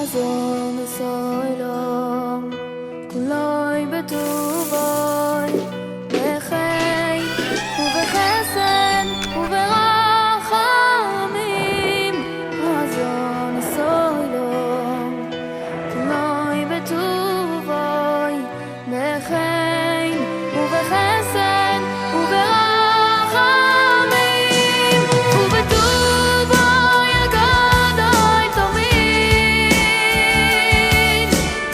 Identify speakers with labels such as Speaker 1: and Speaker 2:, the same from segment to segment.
Speaker 1: חזון וסולם, כולו בטובו, בחן ובחסד וברחמים, חזון וסולם, כולו בטובו, בחן ובחסד וברחמים, ובטובו הגדול תמיד,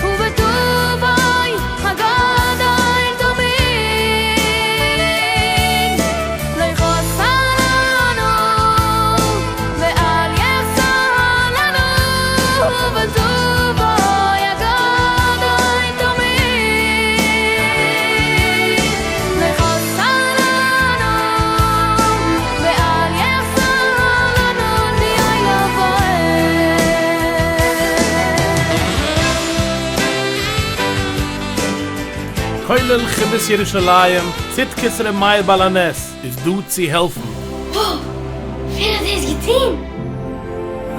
Speaker 1: ובטובו הגדול תמיד, לא יחסר לנו ואל יחסר לנו, ובטובו הגדול תמיד, לא יחסר לנו ואל יחסר לנו, לעולם ועד.
Speaker 2: כולל חיבת ירושלים, צדקת ר' מאיר בעל הנס איז דא צו העלפן.
Speaker 3: וואו! ווער האט דאס געטון?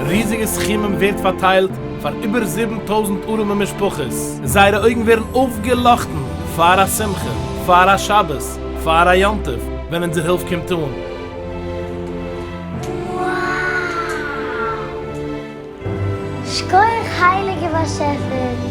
Speaker 2: ריזיגע סכומים ווערט פארטיילט פאר איבער 7000 ארעמע משפחות, און זייערע אויגן ווערן אויפגעלאכטן פאר א שמחה, פאר א שבת, פאר א יום טוב, ווען אונזער הילף קומט אן.
Speaker 3: וואו! שכוח הייליגע באשעפער!